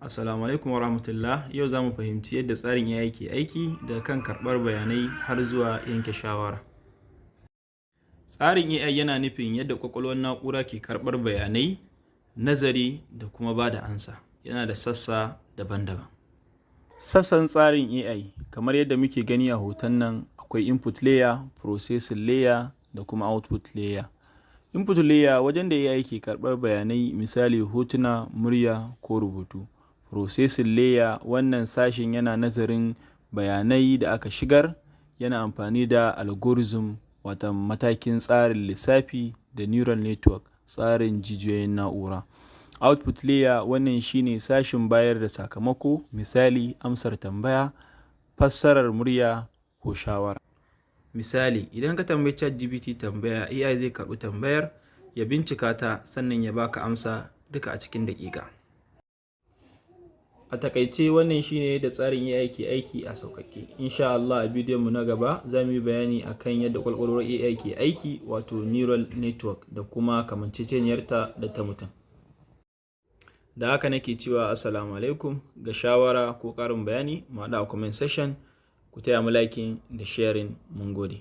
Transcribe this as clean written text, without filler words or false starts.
Assalamu alaikum warahmatullah. Yau za mu fahimci yadda tsarin AI ke aiki daga kan karɓar bayanai har zuwa yanke shawara. Tsarin AI yana nufin yadda ƙwaƙwalwar na'ura ke karɓar bayanai, nazari da kuma ba da amsa. Yana da sassa daban-daban. Sassan tsarin AI kamar yadda muke gani a hoton nan, akwai input layer, processing layer da kuma output layer. Input layer, wajen da AI ke karɓar bayanai, misali hotuna, murya ko rubutu. Processing layer, wannan sashen yana nazarin bayanai da aka shigar, yana amfani da algorithm, wato matakin tsarin lissafi, da neural network, tsarin jijiyoyin na'ura. Output layer, wannan shi ne sashen bayar da sakamako, misali amsar tambaya, fassarar murya ko shawara. Misali, idan ka tambayi ChatGPT tambaya, AI zai karɓi tambayar, ya bincika ta, sannan ya baka amsa duka a cikin daƙiƙa. A taƙaice, wannan shi ne yadda tsarin AI ke aiki a sauƙaƙe. Insha Allah, a bidiyon mu na gaba za mu yi bayani akan yadda ƙwaƙwalwar AI ke aiki, wato neural network, da kuma kamanceceniyarta da ta mutum. Da haka nake cewa assalamu alaikum. Ga shawara ko ƙarin bayani, mu haɗu a comment section. Ku taya mu liking da sharing. Mun gode.